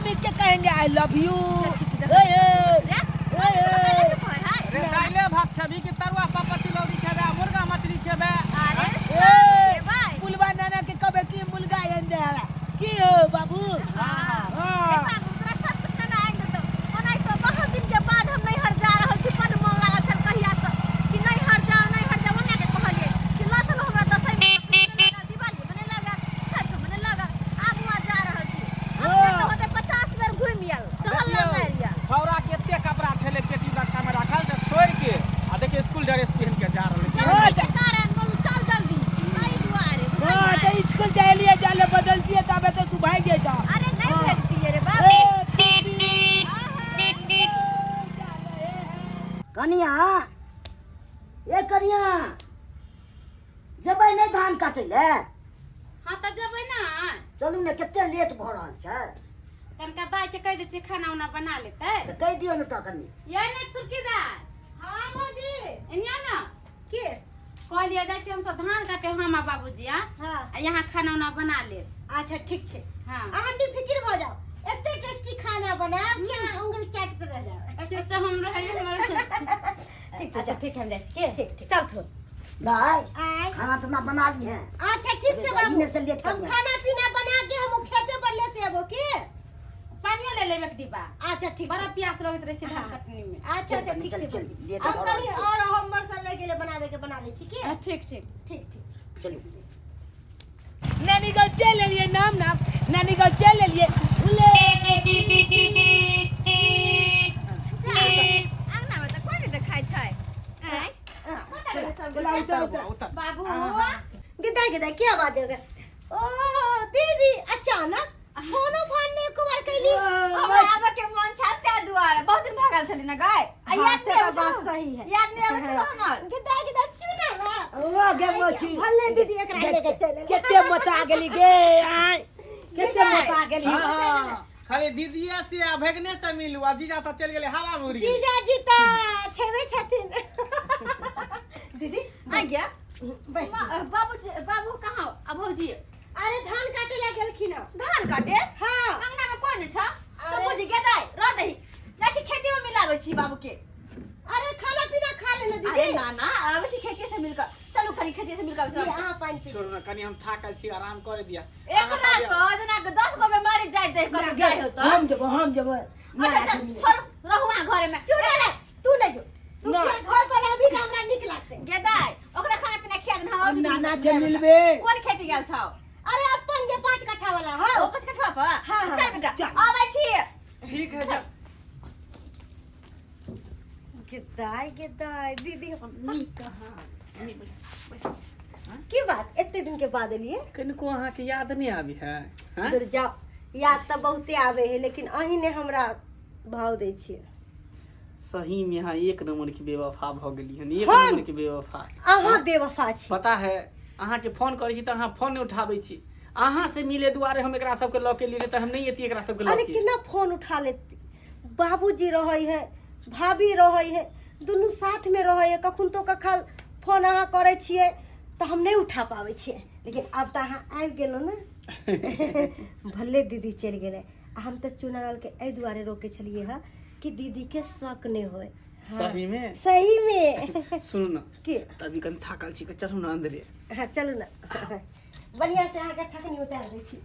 मामी के कहेंगे I love you. रे, रे दाइले भात खेबी कि तरुआ पापड़ तिलौरी खेबे आ मुर्गा मछली खेबे? अरे ए, भाई। पुलवा नाना के कबे की मुर्गा आइन दे की हो बाबू? हाँ। हाँ। बाबू, तोरा सब कुछ ना आइन देतौ। ओनाहितो बहुत दिन के बाद हम नैहर जा रहल छी, बड्ड मोन लागल छल कहिया से कि नैहर जाउ, नैहर जाउ। मम्मी के कहलियै कि लऽ चलू हमरा दशईं मे, दिवाली मने लागल, छठ मने लागल, आब वहाँ जा रहल छी। अपने तऽ होतै 50 बेर घुमि आयल, टहल देखियौ, मारि आयल। छौड़ा के एते कपड़ा छलै पेटी बक्सा में राखल से छोड़ के आ देखिए स्कूल ड्रेस पहन के जा रहल छै। हाँ, जल्दी के कारण बोलू चल जल्दी, एहि दुआरे हाँ, बुझलियै? तो स्कूल से एलिए जाले बदल दिए तबे तो तू भाग गया। अरे नहीं हाँ। भेजतियै रे बाबू। ए, दीदी। कनिया, ए कनिया, जेबै नहि धान काटै लए? हाँ तऽ जेबै ना। चलू ने, कते लेट भऽ रहल छै। कनिका दाइ के कहि दै छियै, खाना उना बना लेतै। तऽ कहि दियौ ने तऽ कनि। ये नेट सुरकी दाइ। हाँ भौजी। एनिया ना। के? कहलियै जाइ छियै हमसब धान काटे, हम आ बाबूजी आ। हाँ। आ यहाँ खाना उना बना लेब। अच्छा ठीक छै। हाँ। अहाँ निफिकिर भऽ जाउ, एते टेस्टी खाना बनायब कि अहाँ उंगली चाटते रह जाओ। से तऽ हम रहै हमर। ठीक छै। अच्छा ठीक है, हम जाइ छी के। ठीक, ठीक। चल थो। दाइ, आय। खाना ताना बना ली है? अच्छा ठीक छै बाबू। इने से लेट हम करिहे। खाना पीना बना के हम खेते पर लेते अबो के। पानियो ले लेबै एक डिब्बा। अच्छा ठीक बड़ा छै। प्यास लगैत रहै छै धान हाँ। कटनी में। अच्छा अच्छा चल, ठीक चल, छै। चल, लेट हम भऽ रहल कनि छै। और हमर सब रहि गेलै बनाबे के, बना लै छी के। हाँ, ठीक ठीक। ठीक ठीक। चलू। नानी गाँव चल एलिए, नाम नाम नानी गाँव चल एलिए उले। अंगना में तऽ कोइ नहि देखाइ छै। आँय, कतऽ गेलै सब चला गोटे? उतर उतर। उतर। बाबू, गिदाई गिदाई के आवाज आ गए? ओ दीदी, अचानक फोनो फोन ने एको बार कैली। हमरा आबे के मन छल ते दुआरे, बहुत दिन भऽ गेल छलै ने गाय। आ हाँ, याद से नहि तऽ आबै बात छलौ? सही है। याद नहि आबै छलौ हमर। गिदाई गिदाई चुना ना। वाह गे मोची। भले दीदी एकरा लेके चल। केते मता गेली गे आय, केते मता गेली। हाँ, हाँ, खाली दीदीए से आ भगने से मिलू आ जीजा तऽ चलि गेलै हवा में उड़ि गेलै। जीजा जी तऽ छेबे छथिन। दीदी आ गया। बैस। बाबूजी, बाबू कहाँ आ भौजी? अरे धान काटे ला गेलखिन हँ। धान काटे? हाँ। अंगना में कोई नहीं छ? अरे। तो भौजी गेदाय रह दही, जाइ छी खेती में मिलाबै छी बाबू के। अरे खाना पीना खा लेना दीदी। अरे ना ना, आबै छी खेती से मिलकर, चलू कनी खेती से मिलकर आबै ली, छी। अहाँ पानि पी। छोड़ू ने कनी, हम थाकल छी, आराम करे दिया। एकरा तो जेना 10 गो बीमारी जाय दे, कतौ जाय हो तो। हम जेबो, हम जेबो। अच्छा चल, छोड़, रहू वहाँ घरे में। चुना रे, तू नहीं जो, तू ना। के घर पर रहबी तऽ हमरा नीक लागतै। गेदाय, ओकरा खाना पीना खिया देना, हम आबै छी। नाना से मिलबे। कोन खेती गेल छौ? अरे अपन जे 5 कट्ठा वाला हौ। ओ 5 कट्ठा पर? हाँ, हाँ। चल बेटा, चल। आबै छी। ठीक है चल। गेदाय गेदाय दीदी हम नीक। की बात, एते दिन के बाद एलिए? कनिको अहाँके याद नहि आबी है? हाँ? दूर जाओ, याद तऽ बहुते आवे है, लेकिन अहीं ने हमरा भाव दै छियै। सही में अहाँ एक नंबर के बेवफा भऽ गेली हन, एक हम? नंबर के बेवफा। अहाँ बेवफा छी। पता है, अहाँके फोन करै छी तऽ अहाँ फोन नहि उठाबै छी। अहाँ से मिले दुआरे हम एकरा सबके लऽ के एलियै, तऽ हम नहि एतियै एकरा सबके लऽ अरे के। केना फोन उठा लेती? बाबूजी रहै है, भाभी रहै है, दुनू साथ में रहै है। कखन तो कखन फोन अहाँ करै छियै तऽ हम नहि उठा पाबै छियै, लेकिन आब तऽ अहाँ आबि गेलहुँ ने। भले दीदी चलि गेलै आ हम तऽ चुनालाल के एहि दुआरे रोकै छलियै हँ कि दीदी के शक नहि होय। हाँ। सही में? सही में। सुनू ने। के? अभी कनि थाकल छी, चलू ने अंदरे। हाँ चलू ने, बढ़िया से अहाँके थकनी उतारि दै छी।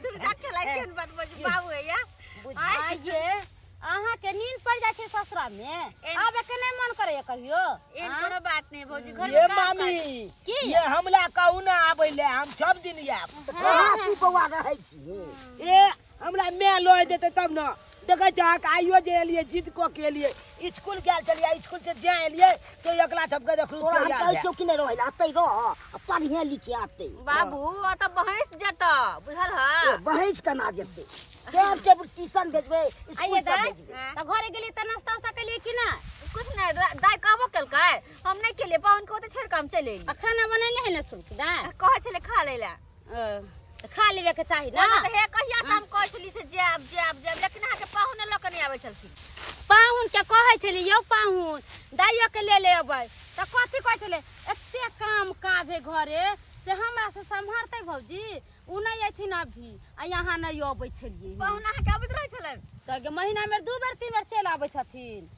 दुर्गा खेलाइ केहन बात बजू बाबू है या। आइये अहाँ के नींद पड़ जाइ छै ससुरा में, आबे के नहीं मन करे कहियो? एहन कोनो बात नहीं भौजी, घर ये में काम मामी। काज। की? ये हमला कहू ना आबै ले, हम सब दिन आयब। कहाँ तू बौआ रहै छी? ए हमरा माय लऽ देतै तब ने। देखै छहक, आइयो जे एलियै जिद कऽ के एलियै, स्कूल गेल छलियै, स्कूल से जे एलियै तो एकला सबके देखलू। तोरा हम तैयार कहै भेल। छियौ कि नहि रहै लए, अतै रह आ पढ़िहे लिखे अतै। बाबू ओतऽ बहस जेतऽ, बुझल ह? ए, बहैस केना जेतै? टाइम टेबुल ट्यूशन भेजबै, स्कूल आइये सब दाइ भेजबै। तऽ घरे गेलियै तऽ नाश्ता उस्ता केलियै कि ना? कुछ नहीं, दाइ कहबो केलकै, हम नहीं केलियै, पाहुन के ओतऽ छोड़ि कऽ हम चलि एलियै। आ खाना बनेने है ने सुनकी दाइ? कहै छलै खा लै लए। ओ, तऽ खा लेबे के चाही ना। ओना तऽ हे कहिया से हम कहै छली से जायब जायब जायब, लेकिन अहाँके पाहुन लऽ कऽ नहि आबै छलखिन। पाहुन के कहै छली यौ पाहुन, दाइयो के ले ले अबै, तऽ कथी कहै छलै, एते काम काज है घरे, से हमरा से सम्हारतै भौजी उ नहि अयथिन अभी आ यहाँ नहि अबै छलियै पाहुन अहाँके आबैत रहै छलै तऽ गे महीना मे दू बेर तीन बेर चलि आबै छथिन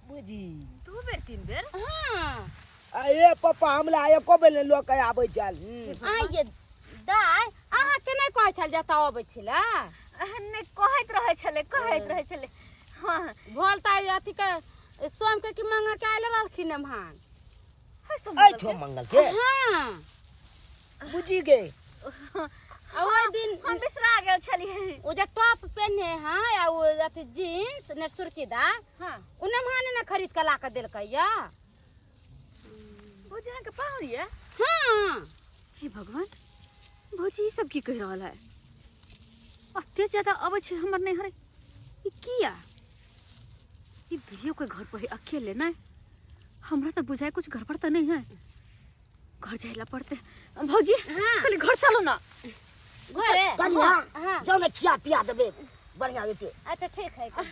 बुझी दू बेर तीन बेर हाँ अरे पप्पा हमरा एको बेर नहि लऽ के आबै छल हम्म। आइए दाय अहाँ के नहि कहै छल जतऽ अबै छलै नहि कहैत रहै छलै कहैत रहै छलै हँ भोल तऽ अथी के सोम के कि मंगल के आयल रहलखिन एम्हर है सोम एहि ठो मंगल के हाँ बुझी गे आ ओहि दिन हम बिसरा गेल छलियै ओ जे टॉप पेन्हे है आ ओ अथी जीन्स ने सुर्खीदा हँ ओ नमहाने ने खरीद के ला के देलकै या भौजी अहाँके पाहुन यऽ हाँ हे भगवान भौजी ई सब की कहि रहल है अते ज्यादा अबै छै हमर नैहर ई किया ई दुइयो के घर पर है अकेले नहीं हमरा तऽ बुझाय कुछ गड़बड़ तऽ नहीं है घर जाइला पड़ते भौजी हाँ। कनि घर चलू ना घरे कनिया हाँ जाओ ने खिया पिया देबे बढ़िया हेतै अच्छा ठीक है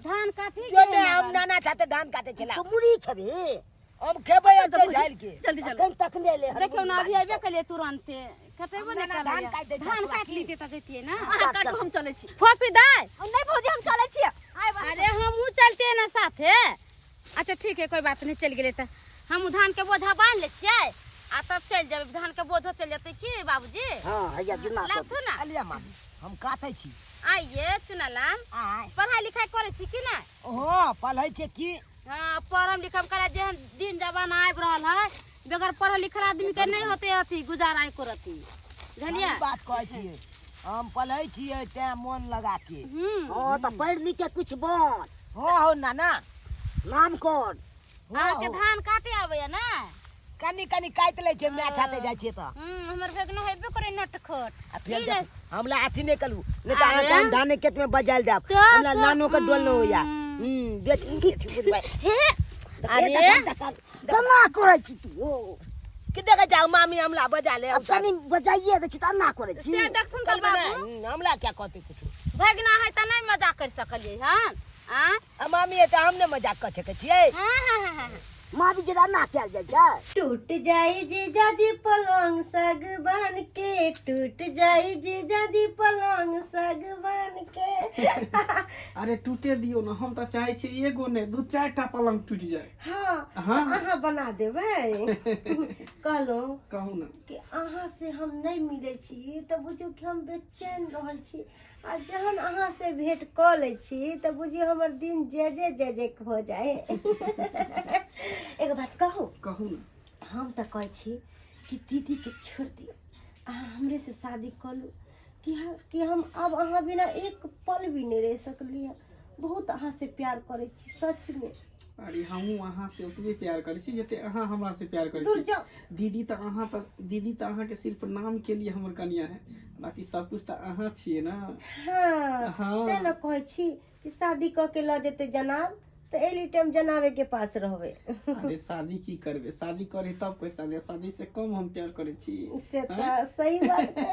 धान काटी जो ने हम नाना चाहते धान काटे छला तो मुड़ी खेबे हम खेबै एते झाइल के जल्दी चलू अखन तखने ले देखियौ ना अभी अयबे कलियै तुरन्ते कतेबो नहि नाना धान काटि दै करलियै धान छै, काटि लीते तऽ जैतियै ना अहाँ काटू हम चलै छी फोफी दाय नहीं भौजी हम चलै छी आइ बा अरे हमहूँ चलते हैं ना साथे अच्छा ठीक है कोई बात नहीं चल गेलै तऽ हमहूँ धान के बोझा बान्हि लै छियै आ तब चलि जेबै धान के बोझो चलि जेतै की बाबूजी हां हैया जुना लाबथु ना अलिया मामी हम काटै छी आइए चुनालाम आय पढ़ाई लिखाई करै छी कि नहि हँ पढ़ै छै की हाँ पढ़म लिखम करा जेहन दिन जमाना आबि रहल है बगैर पढ़ल लिखल आदमी के नहीं होते अथी गुजारा एको रति बुझलियै सही बात कहै छियै हम पढ़ै छियै तें मोन लगा के हम्म हां त पढ़ लिख के कुछ बन हँ हो नाना नाम कर हँ अहाँके हो। धान काटे आबैया ने कनी कनी काटि लै छै माय छाते जाइ छियै तऽ हमर भेगनो हेबे करे नटखट आ फेर की देख हमरा अथी नहि कलू नहि तऽ अहाँके अरे। हम धाने खेत में बजायल देब तऽ हमरा नानो के डोल नहि होइया हम्म। बेच बेच बुझबै हे अरे केना करै छी तू ओ की देखै छै मामी हमरा बजा ले अब कनी बजाइए दै छी तऽ एना करै छी से देखथुन तऽ बाबू हमरा क्या कहते कुछ भगना है तऽ नहि मजाक कर सकलियै हन आ आ मामी तऽ हम नहि मजाक कऽ सकै छियै हाँ हाँ हाँ हाँ मामी जेना ना कयल जाइ छै टूट जाई जीजाजी पलंग सागवान के टूट जाई जीजाजी पलंग सागवान के अरे टूटे दियौ ने हम तऽ चाहै छी एगो नहि दू चारि टा पलंग टूटि जाय हाँ हाँ। अहाँ बना देबै कहलहुँ कहू ने कि अहाँ से हम नहि मिलै छी तऽ बुझू कि हम बेचैन रहल छी आ जहन अहाँ से भेंट कऽ लै छी तऽ बुझियौ हमर दिन जय जय जय जय भऽ जाइ एगो बात कहू कहू ने हम तऽ कहै छी कि दीदीके छोड़ि दियौ अहाँ हमरे से शादी कऽ लू कि कि हम आब अहाँ बिना एक पल भी नहि रहि सकली हँ बहुत अहाँ से प्यार करै छी सचमे अरे हमहूँ अहाँ से ओतबे प्यार करै छी जते अहाँ हमरा से प्यार करै दूर छी जाओ दीदी तऽ अहाँ तऽ दीदी तऽ अहाँके सिर्फ नाम के लिए हमर कनिया है बाकी सब कुछ तऽ अहाँ छियै ने हाँ हाँ। तें ने कहै छी कि शादी कऽ के लऽ जेतै जनाब तऽ एनी टाइम जनाबे के पास रहबै अरे शादी की करबै शादी करे तब पैसा दे शादी से कम हम प्यार करै छी से तऽ सही बात छै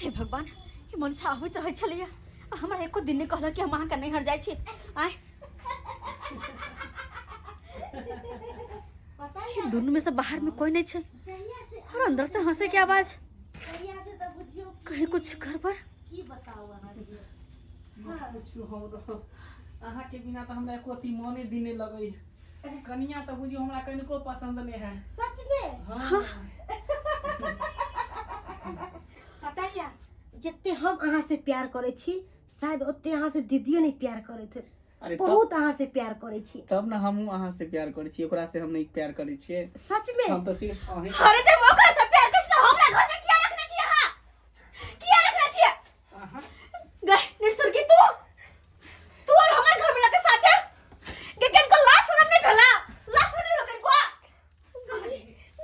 हे भगवान ई मनुष्य आबैत रहै छलैया आ हमरा एको दिन नहि कहलक कि हम अहाँके नैहर जाइ छी आँय पता ई दुनू में से बाहर में कोई नहीं छै जहिया से और अंदर से हंसे के आवाज जहिया से तऽ बुझियौ कि कहीं कुछ घर पर की बताउ अहाँके पूछू हम अहाँके बिना तऽ हमरा एको अथी मने दिने लगै कनिया तऽ बुझियौ हमरा कनिको पसन्द नहि है सच में हाँ पता या जते हम अहाँ से प्यार करै छी शायद ओते अहाँ से दीदियो नहीं प्यार करैत हेत अरे तब बहुत अहाँ से प्यार करै छी तब ने हमहूँ अहाँ से प्यार करै छी ओकरा से हम नहीं प्यार करै छियै सच में हम तऽ सिर्फ अहीं अरे जब ओकरा से प्यार करै छी तऽ हमरा घर में किया रखने छी अहाँ किया रखने छी अहाँ गए निरसुर की तू तू और हमर घर वाला के साथे गे किनको लाज शरम नहीं भेला लाज शरम नहीं भेला किनको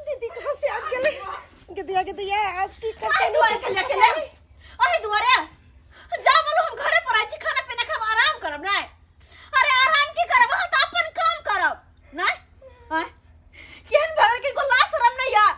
दीदी कहाँ से आ गेलै गदिया गदिया आप की करते अरे दुआरे चल अकेले अरे दुआरे जा बोलो हम घरे पर आइ छी खाना पीना खाब आराम करब नहीं अरे आराम की करब अहाँ तऽ अपन काम करब नहीं आँय केहन भगल किनको लाज शरम नहीं यार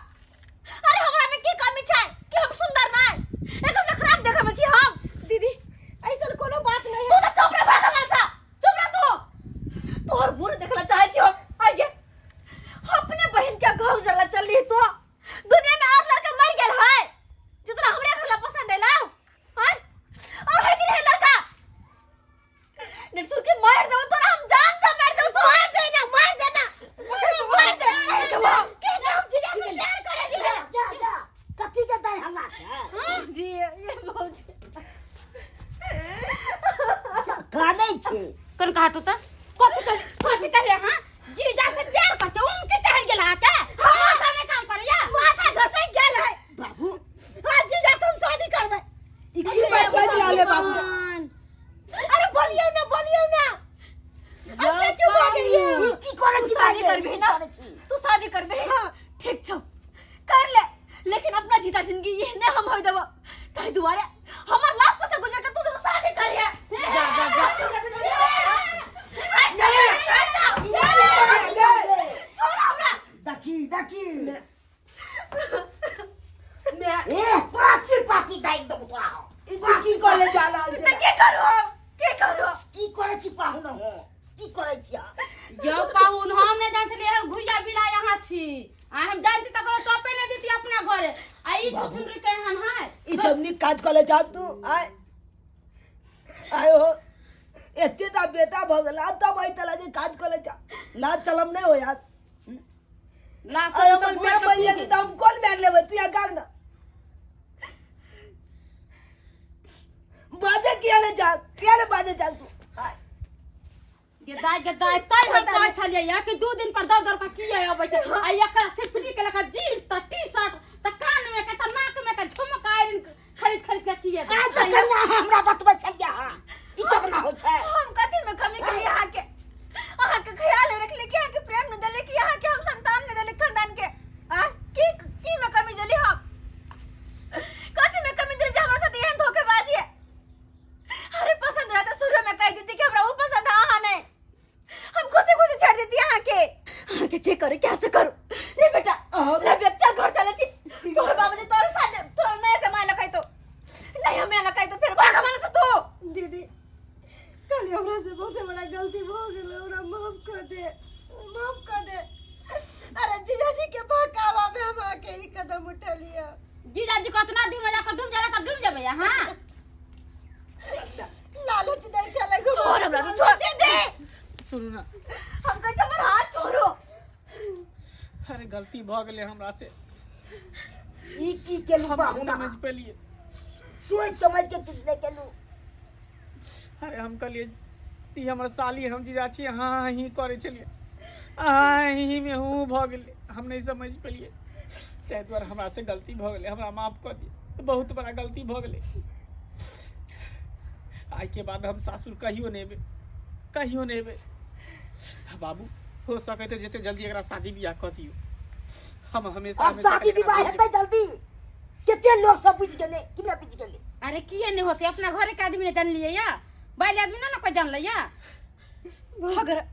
छै जी ये भौजी अच्छा, कानै छै कन काटू त कथि कह कथि कहले हां जीजा से प्यार कर छौ उनके चढ़ गेल हां के माथा में काम करैया माथा घसक गेल है बाबू हाँ जीजा से हम शादी करबै ई की बात बाजि रहल है बाबू भगवान। अरे बोलियौ ना बोलियौ ना अब के चुप हो गेलियै ई की करै छी शादी दाइ करबही की ना करै छी तू शादी करबही ठीक छौ कर ले लेकिन अपना जीता जिंदगी एहने हम होय देबो ताहि दुआरे हमर लाश पर से गुजर के तू दुनू शादी करिहे जा जा जा छोड़ हमरा देखी देखी मैं ए पाकी पाकी दाइ देबो तोरा ई की कॉलेज जा रहल तऽ छै की करू हम की करू की करै छी पाहुन हो की करै छी अहाँ? यौ पाहुन हम नहि जान छलियै एहन घुइया बिला यहाँ छी आ हम जानती तऽ ककरो टपे नहि देती अपना घरे आ ई छुछुनरी केहन है ई सब नीक काज कॉलेज जा तू आय आय हो एते टा बेटा भऽ गेल आब तब एहि तरह के काज कॉलेज जा ना चलम नहि हो यार लाश आय हमर माय मरि जेतै तऽ हम कोन मारि लेबै तू यहाँ गाम ना बाजे किया नहि जा किया नहि बाजे जा तू आय गेदाय गेदाय तै हम कहै छलियै या कि दू दिन पर दौड़ दौड़ के किया अबै छै आ एकरा छिपली के लका जीन्स त टी शर्ट त कान में के त नाक में के झुमका आयरन खरीद खरीद के किया आइ तऽ कन्या हमरा बतबै छलियै अहाँ ई सब ना होइ छै हम कथी में कमी करी अहाँके अहाँके ख्याल नहि रखली कि अहाँके प्रेम नहि देली कि अहाँके हम संतान नहि देली खानदान के आ की की में कमी देली हम कथी में कमी देली जे हमरा साथ एहन धोखेबाजी है अरे पसंद रहता शुरू में कह देती कि हमरा वो पसंद है अहाँ नहीं हम खुशी खुशी छोड़ देती अहाँके अहाँके जे करे क्या से करू ले बेटा ले बेटा चल घर चले छी तोहर बाबूजी तोहर साथ तोहर नहीं कमाए लकाई तो नहीं हमें लकाई तो फिर भाग हमारे से तू दीदी कल हमरा से बहुत बड़ा गलती भऽ गेल हमरा माफ कऽ दे माफ कऽ दे अरे जीजाजी के बहकावा में हम आके ई कदम उठेलियै जीजाजी कतना दिन में जाकर डूब जाला त डूब जेबै अहाँ लालच दै छलै छोड़ हमरा तू छोड़ दे दे सुनू ना हम कहै छी हमर हाथ छोड़ो अरे गलती भऽ गेलै हमरा से ई की केलू हम नहि पाहुना समझ पेलियै सोचि समझ के किछु नहि केलू अरे हम कहलियै ई हमर साली हम जीजा छी अहाँ ही करै छलियै अहाँ ही में हूँ भऽ गेलै हम नहि समझ पेलियै ताहि दुआरे हमरा से गलती भऽ गेलै हमरा माफ कऽ दिअ बहुत बड़ा गलती भऽ गेलै आइके बाद हम सासुर कहियो नहि एबै कहियो नहि एबै बाबू हो सकै तऽ जते जल्दी एकरा शादी बियाह कऽ दियौ हम हमेशा आब हमेशा शादी एकरा विवाह रोज- हेतै जल्दी कते लोग सब बुझि गेलै कि नहि बुझि गेलै अरे किए नहीं होते अपना घरे के आदमी ने जान लिए या बाहर आदमी ना ना कोई जान लिया अगर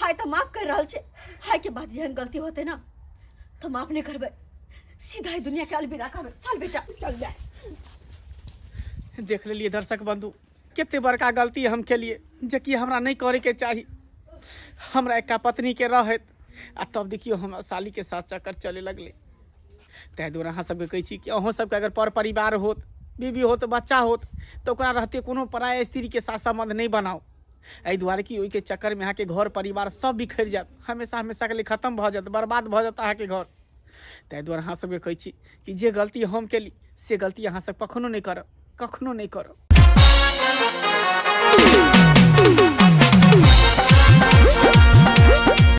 हाय तऽ माफ कर रहल छै हाय के बाद जेहन गलती होते ना तऽ माफ नहि करबै सीधा ही दुनिया के अलविदा कहबै चल बेटा चल जा देख लेलियै दर्शक बंधु कते बड़का गलती हम केलियै जेकि हमरा नहि करैके चाही हमरा एकटा पत्नीके रहैत आ तब देखियौ हमरा सालीके साथ चक्कर चले लगलै ताहि दुआरे अहाँ सबके कहै छी कि अहूँ सबके अगर पर परिवार होत बीबी होत बच्चा होत तऽ ओकरा रहते कोनो पराया स्त्रीके साथ सम्बन्ध नहि बनाउ एहि दुआरे कि ओहिके चक्करमे अहाँके घर परिवार सब बिखरि जायत हमेशा हमेशाके लिए खतम भऽ जायत बर्बाद भऽ जायत अहाँके घर ताहि दुआरे अहाँ सबके कहै छी कि जे गलती हम केली से गलती अहाँ सब कखनो नहि करब कखनो नहि करब